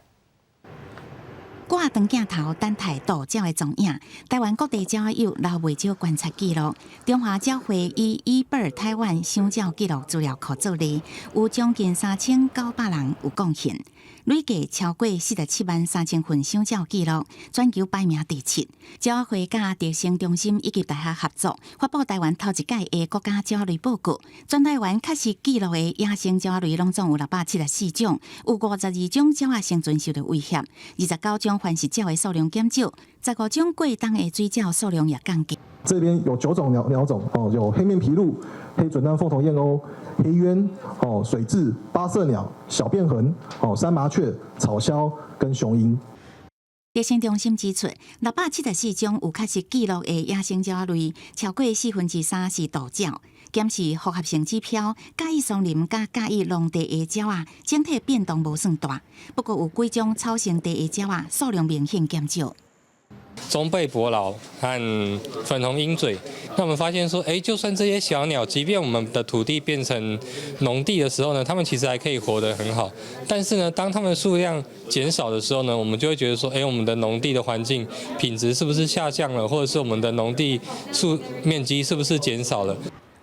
掛長鏡頭等待渡鳥的蹤影，台灣各地鳥仔友留袂少觀察記錄。中華鳥會以 eBird 台灣賞鳥記錄資料庫做例，有將近3900人有貢獻，累計超過47萬3000份賞鳥記錄，全球排名第七。鳥仔會佮特生中心以及大學合作，發布台灣頭一屆的國家鳥類報告。全台灣確實記錄的野生鳥類攏總有674種，有52種鳥仔生存受著威脅，29種繁殖鳥的數量減少，15種過冬的水鳥數量也降低。
這邊有九種鳥鳥種哦，有黑面琵鷺、黑準蛋鳳頭燕鷗、黑鳶、哦水雉、八色鳥、小便鴴、哦山麻雀、草鴞跟雄鷹。
特生中心指出，674種有確實記錄的野生鳥類，超過3/4是渡鳥。檢視複合性指標，嘉義松林佮嘉義農地的鳥仔，整體變動無算大。不過有幾種草生地的鳥仔數量明顯減少。
棕背伯勞和粉紅鷹嘴，那我們發現說，哎，就算這些小鳥，即便我們的土地變成農地的時候呢，它們其實還可以活得很好。但是呢，當它們數量減少的時候呢，我們就會覺得說，哎，我們的農地的環境品質是不是下降了，或者是我們的農地數面積是不是減少了？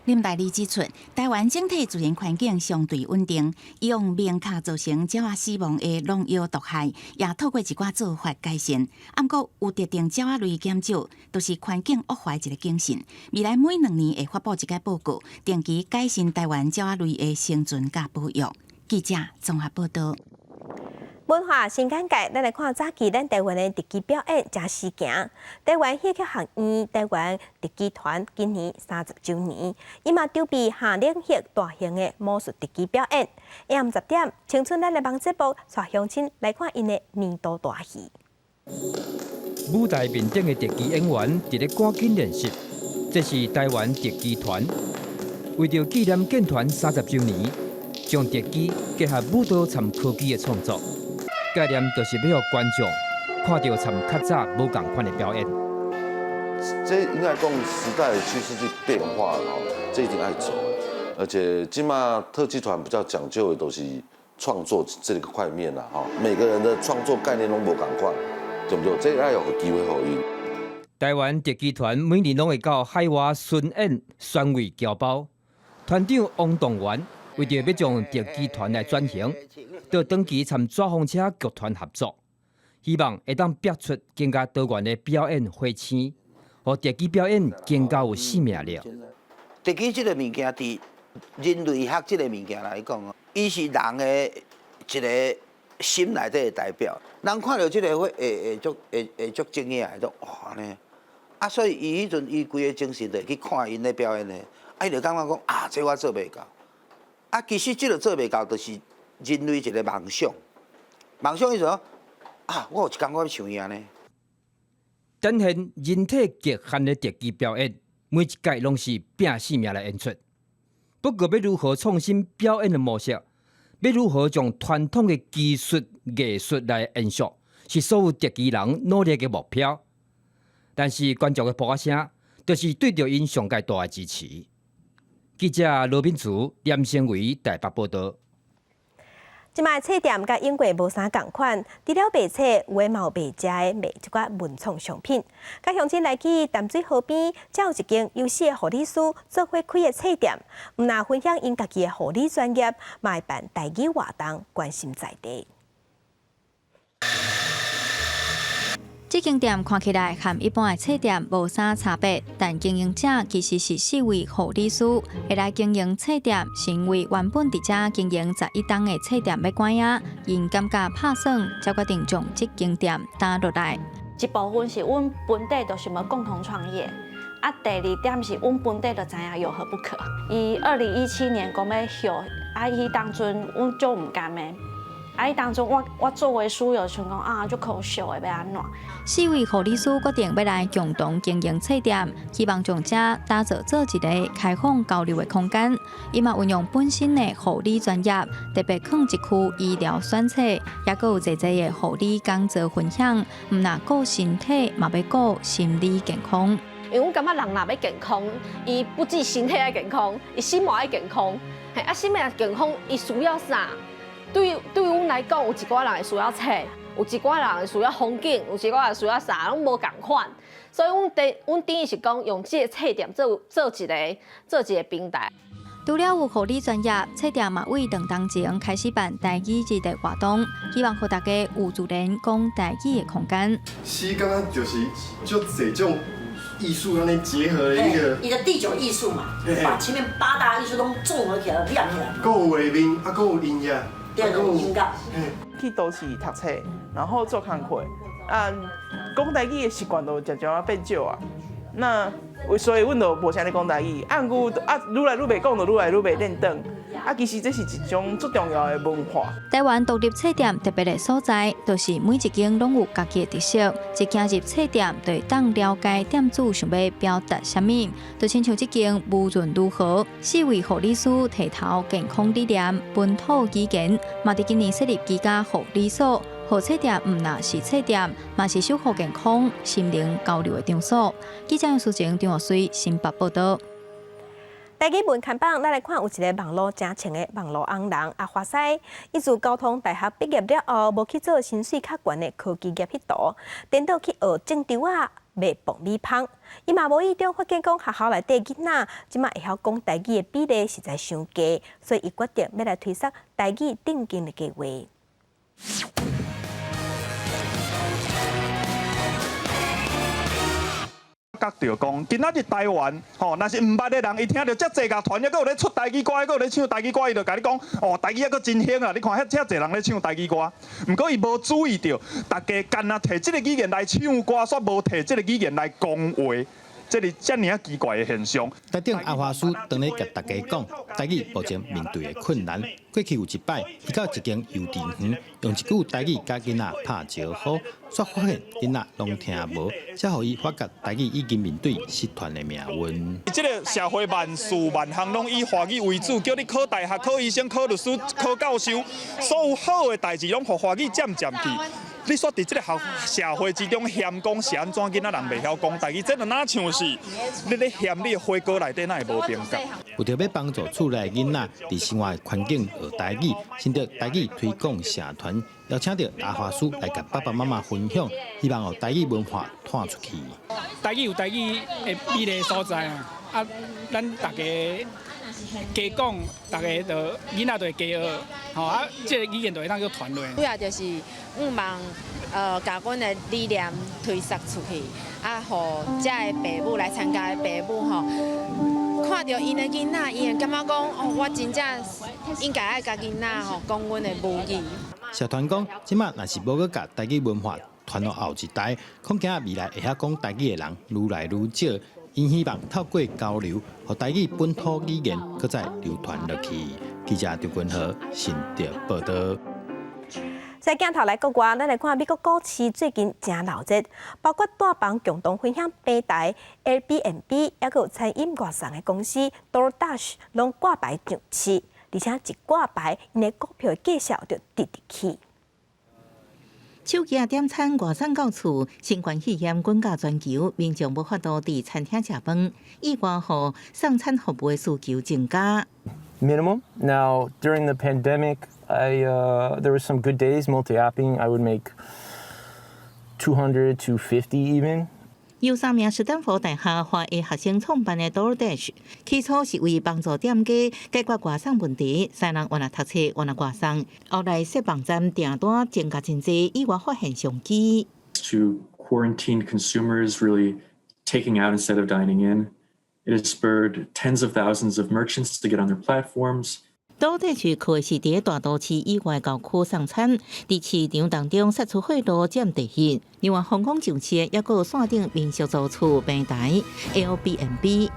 林大利指出，台灣整體自然環境相對穩定，用明確造成鳥仔死亡的農藥毒害，也透過一寡做法改善。毋過有特定鳥仔類減少，就是環境惡化的一個警訊。未來每2年會發布一個報告，定期改善台灣鳥仔類的生存佮保育。記者綜合報道。
文化新簡介，咱來看早期咱台灣的特技表演誠時行。台灣戲曲學院台灣特技團今年30週年，伊嘛籌備夏令營大型的魔術特技表演。下暗10點，青春咱的網節目帶鄉親來看𪜶的年度大戲。
舞台面頂的特技演員佇咧趕緊練習，這是台灣特技團為著紀念建團30週年，將特技結合舞蹈摻科技的創作。概念就是欲予觀眾看著摻較早無仝款的表演。
這應該講時代的趨勢去變化了吼，這一定愛走。而且這馬特技團比較講究的都是創作這個塊面啦，吼，每個人的創作概念攏無仝款，對不對？這愛有機會予𪜶。
台灣特技團每年攏會到海外巡演，宣慰僑胞。團長王動員為著欲將特技團來轉型，就長期參紙風車劇團合作，希望會當逼出更加多元的表演火星，予特技表演更加有生命力。
特技這個物件，佇人類學這個物件來講哦，伊是人的一個心內底的代表。人看著這個會會會足會會足驚訝的，哇按呢。啊，所以伊彼陣伊規个精神就會去看𪜶咧表演的，啊，伊就感覺講啊，這我做袂到。啊，其實這個做袂到，就是人類一個夢想。夢想意思講啊，我有一工我欲像伊按呢。
展現人體極限的特技表演，每一屆攏是拼性命來演出。不過，欲如何創新表演的模式，欲如何將傳統的技術藝術來延續，是所有特技人努力的目標。但是觀眾的噗仔聲，就是對著𪜶上蓋大的支持。記者羅敏慈、連成偉台北報道。
這擺冊店佮英國無啥仝款，除了賣冊，有的嘛有賣食的，賣一寡文創商品。佮鄉親來去淡水河邊，才有一間由四个護理師做伙開的冊店，毋但分享𪜶家己的護理專業，嘛會辦台語活動，關心在地。
這間店看起來和一般的冊店無啥差別，但經營者其實是四位護理師，會來經營冊店，是因為原本佇遮經營11冬的冊店欲關啊，𪜶感覺拍算，才決定將這間店擔落來。
一部分是阮本底就想欲共同創業，啊，第二點是阮本底就知影有何不可。伊2017年講欲歇，啊，彼當陣阮足毋甘的。啊！彼當陣我作為書友想講啊，足可惜的欲按怎？
四位護理師決定欲來共同經營冊店，希望將遮打造做一个開放交流的空間。伊嘛運用本身的護理專業，特別囥一區醫療選冊，抑閣有濟濟的護理講座分享。毋若顧身體，嘛欲顧心理健康。
因為阮感覺人若欲健康，伊不止身體愛健康，伊心嘛愛健康。嘿，啊，心嘛健康，伊需要啥？對阮來講，有一寡人會需要冊，有一寡人會需要風景，有一寡人需要啥，攏無仝款。所以，阮等於是講用這个冊店做一個平台。
除了有護理專業，冊店嘛為2冬前開始辦台語日的活動，希望予大家有自然講台語的空間。
詩感覺就是足濟種藝術按呢結合的一個，
伊的第九藝術嘛，把前面八大藝術攏綜合起來，連起來。
閣有畫面，啊，閣有音樂。
對，音樂。
去都市讀冊，然後做工課，啊，講台語的習慣就漸漸仔變少啊。那所以阮就無啥咧講台語，啊，毋過啊，愈來愈袂講，就愈來愈袂練轉。啊，其實這是一種足重要的文化。
台灣獨立冊店特別的所在，就是每一間攏有家己的特色。一行入冊店，就會當了解店主想欲表達啥物。就親像這間無論如何，四位護理師提頭健康理念、本土語言，嘛佇今年設立居家護理所，予冊店毋若是冊店，嘛是守護健康、心靈交流的場所。記者楊淑晴、張學水新北報道。
台語文看板，咱來看有一个網路誠穿的網路紅人阿華西，伊自交通大學畢業了後，無去做薪水較懸的科技業彼途，顛倒去學種稻仔、賣爆米香。伊嘛無意中發現講學校內底囡仔這馬會曉講台語的比例實在傷低，所以伊決定欲來推捒台語振興的計畫。
覺著講，今仔日台灣吼，若是毋捌的人，伊聽著遮濟樂團，抑閣有咧出台語歌，閣有咧唱台語歌，伊就共你講，哦，台語抑閣真興啊！你看遐遮濟人咧唱台語歌，毋過伊無注意著，大家干焦提這个語言來唱歌，煞無提這个語言來講話。這是遮爾仔奇怪的現象。
台頂阿華師當咧共大家講，台語目前面對的困難。過去有一擺，伊到一間幼稚園，用一句台語共囡仔拍招呼，煞發現囡仔攏聽無，才予伊發覺台語已經面對失傳的命運。
這个社會萬事萬項攏以華語為主，叫你考大學、考醫生、考律師、考教授，所有好的代誌攏予華語佔佔去。你煞佇這个學社會之中嫌講是按怎囡仔人袂曉講台語，這就若像是你咧嫌你的火鍋內底哪會無冰角？
為著欲幫助厝內囡仔佇生活環境學台語，新竹台語推廣社團邀請著阿華師來共爸爸媽媽分享，希望予台語文化傳出去。
台語有台語的美麗所在啊！啊，咱大家加講，大家就囡仔就會加學，吼啊，這个語言就會當閣傳落。
主要就是向望，共阮的理念推捒出去，啊，予遮的爸母來參加的爸母吼，看著𪜶的囡仔，伊會感覺講，哦，我真正應該愛共囡仔吼講阮的母語。
社團講，這馬若是無閣共台語文化傳予後一代，恐驚未來會曉講台語的人愈來愈少。𪜶希望透過交流，予台語本土語言閣再流傳落去。記者張君和新竹報道。
在鏡頭來國外，咱來看美國股市最近誠鬧熱，包括帶房共同分享平台 Airbnb，抑閣有餐飲外送的公司 DoorDash，攏掛牌上市，而且一掛牌，𪜶的股票價數就直直起。
手機仔點餐外送到厝，新冠肺炎滾到全球，民眾無法度佇餐廳食飯，意外予送餐服務的需求增加。
Minimum. Now, during the pandemic, there was some good days multi-apping. I would make 200 to 50 even.
由三名斯坦福大學華裔學生創辦的 DoorDash，起初是為幫助店家解決外送問題，使人倚若讀冊，倚若外送。後來設網站訂單增加真濟，意外發現商機。
To quarantined consumers really taking out instead of dining in. It has spurred tens of thousands of merchants to get on their platforms.
到底是可是佇大都市以外郊區送餐，佇市場當中殺出貨路佔第一。另外，香港上市抑閣有線頂民宿租厝平台 Airbnb。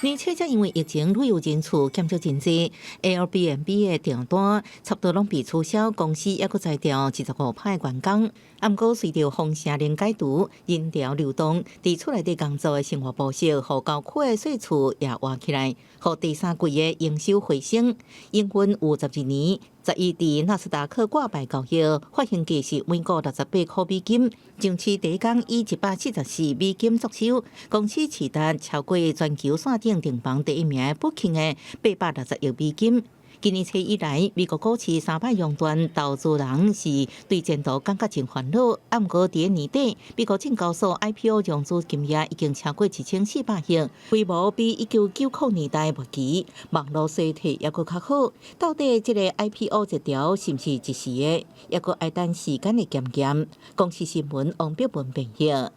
年初則因為疫情，旅遊人次減少真濟，Airbnb 的訂單差不多攏被取消，公司抑閣裁掉25%員工。啊，毋過隨著封城令解除，人潮流動，佇厝內底工作的生活模式，予郊區的細厝也活起來，予第三季的營收回升。營運有12年，11佇納斯達克掛牌交易，發行價是每股68塊美金。上市第一工以144美金作收，公司市值超過全球線頂訂房第一名 Booking 的860億美金。今年初以來，美國股市三擺熔斷，投資人是對前途感覺真煩惱。啊，毋過佇年底，美國證交所 IPO 融資金額已經超過1400億，規模比1990年代末期網路衰退猶閣較好。到底這個 IPO 熱潮是毋是一時的？猶閣愛等時間的檢驗。公視新聞王碧文編譯。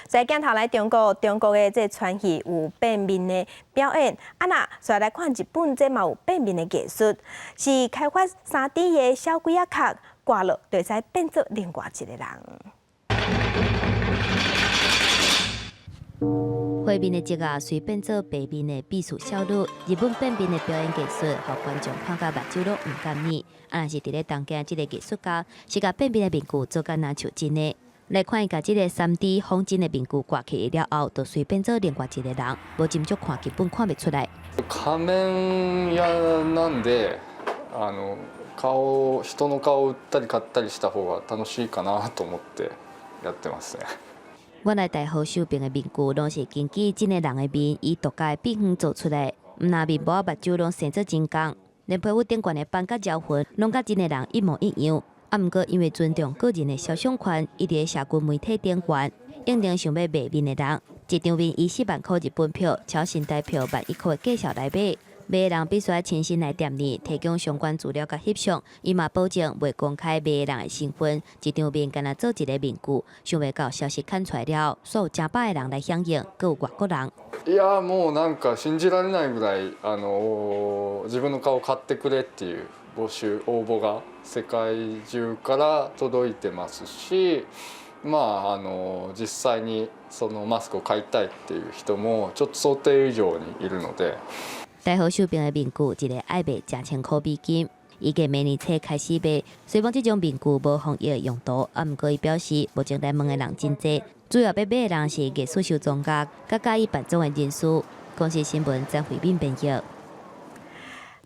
在鏡頭來中國，中國的這傳戲有變面的表演，啊若煞來看日本，這嘛有變面的藝術，是開發3D 的小鬼仔殼掛落，就會使變做另外一個人。
灰面的職仔隨變做白面的美術少女，日本變面的表演藝術，予觀眾看甲目睭攏毋甘願。啊，若是佇咧東京，這個藝術家是共變面的面具做甲若像真的。來看伊共這個3D 仿真的面具掛起了後，就隨變做另外一個人，無斟酌看根本看袂出來。
仮面屋なんで、あの顔人の顔を売ったり買ったりした方が楽しいかなと思ってやってますね。
原來大和秀平的面具，攏是根據真的人的面，以獨家的秘方做出來，毋但面膜目睭攏生做真仝，連皮膚頂懸的斑佮皺痕，攏佮真的人一模一樣。啊，毋過因為尊重個人的肖像權，伊佇咧社群媒體頂懸，應徵想欲賣面的人，一張面以4萬塊日本票，超新台票1.1萬塊的價數來買。買的人必須愛親身來店裡提供相關資料佮翕相，伊嘛保證袂公開買的人的身份。一張面干焦做一個面具，想袂到消息刊出來了，煞有成百个人來響應，閣有外國人。
いやもうなんか信じられないぐらいあの自分の顔買ってくれっていう募集応募が世界中から届いてますし、まああの実際にそのマスクを買いたいっていう人もちょっと想定以上にいるので。
大和秀平的面具一個愛賣1000塊美金，預計明年初開始賣。雖講這種面具無防疫用途，啊，毋過伊表示，目前來問的人真濟，主要欲買的人是藝術收藏家、佮佮意扮裝的人士。公視新聞曾慧敏編譯。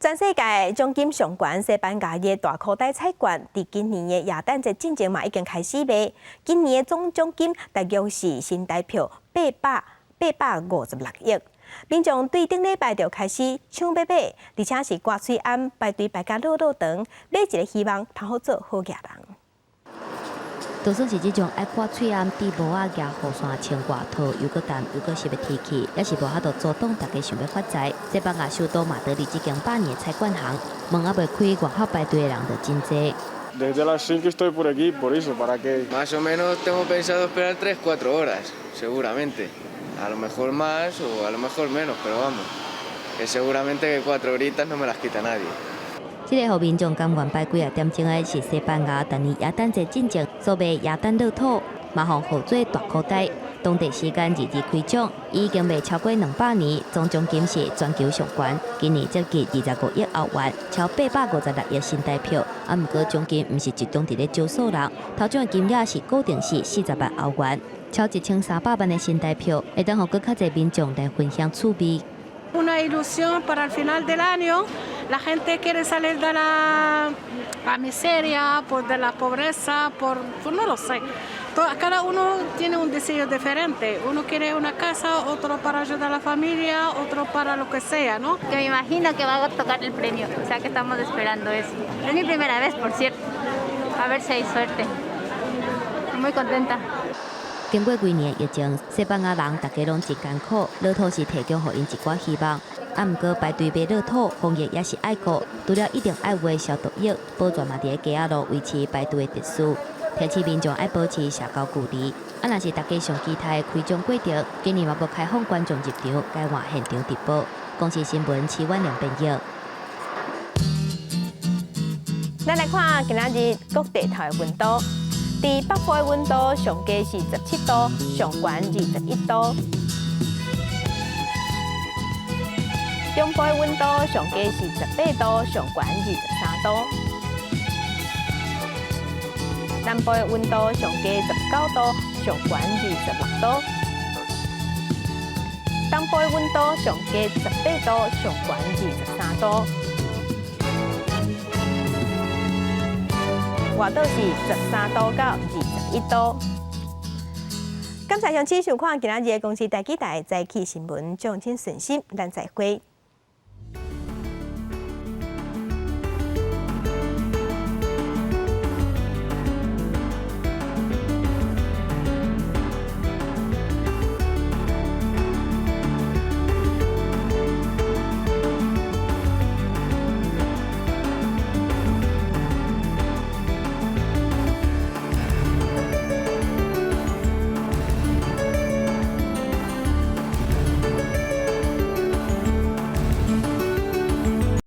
全世界獎金上懸西班牙的大箍袋彩券，佇今年的耶誕節進前嘛已經開始賣。今年的總獎金大約是新台票856億。民眾對頂禮拜就開始搶欲買，而且是掛喙罨排隊排甲落落長，買一个希望通好做好額人。
就算是這種愛掛喙罨、戴帽仔、舉雨傘、穿外套，又閣凍又閣濕的天氣，也是無法度阻擋大家想欲發財。西班牙首都馬德里這間百年彩券行，門猶未開，外口排隊的人就真濟。
Desde las 5 estoy por aquí, por eso, para que.
Más o menos tengo pensado esperar 3, 4 horas, seguramente. A lo mejor más o a lo mejor menos, pero vamos, que seguramente que 4 horitas no me las quita nadie.
這个予民眾甘願排幾仔點鐘的是西班牙逐年耶誕節進前所賣耶誕樂透，嘛予號做大箍袋。當地時間22開獎，已經賣超過200年，總獎金是全球上懸，今年接近25億歐元，超856億新台票。啊，毋過獎金毋是集中佇咧少數人，頭獎的金額是固定是40萬歐元，超1300萬的新台票，會當予閣較濟民眾來分享趣味。
Una ilusión para el final del año. La gente quiere salir de la miseria, por de la pobreza, por no lo sé. Cada uno tiene un deseo diferente. Uno quiere una casa, otro para ayudar a la familia, otro para lo que sea, ¿no?
Que me imagino que va a tocar el premio, o sea que estamos esperando eso. Es mi primera vez, por cierto. A ver si hay suerte. Muy contenta.
經過幾年的疫情，西班牙人大家攏真艱苦，樂透是提供予𪜶一寡希望。
啊，毋過排隊袂落土，防疫也是愛顧，除了一定愛有消毒液，保全嘛佇咧街仔路維持排隊的秩序。提醒民眾愛保持社交距離。啊，若是大家上期待的開獎過程，今年嘛無開放觀眾入場，改換現場直播。公視新聞徐婉良編譯。
咱來看今仔日各地頭的溫度，佇北部的溫度上低是17度，上懸21度；中部的溫度上低是18度，上懸23度；南部的溫度上低19度，上懸26度；東部的溫度上低18度，上懸23度。外島是13度到21度。感謝鄉親收看今仔日的公視台語台早起新聞，眾請順心，咱再會。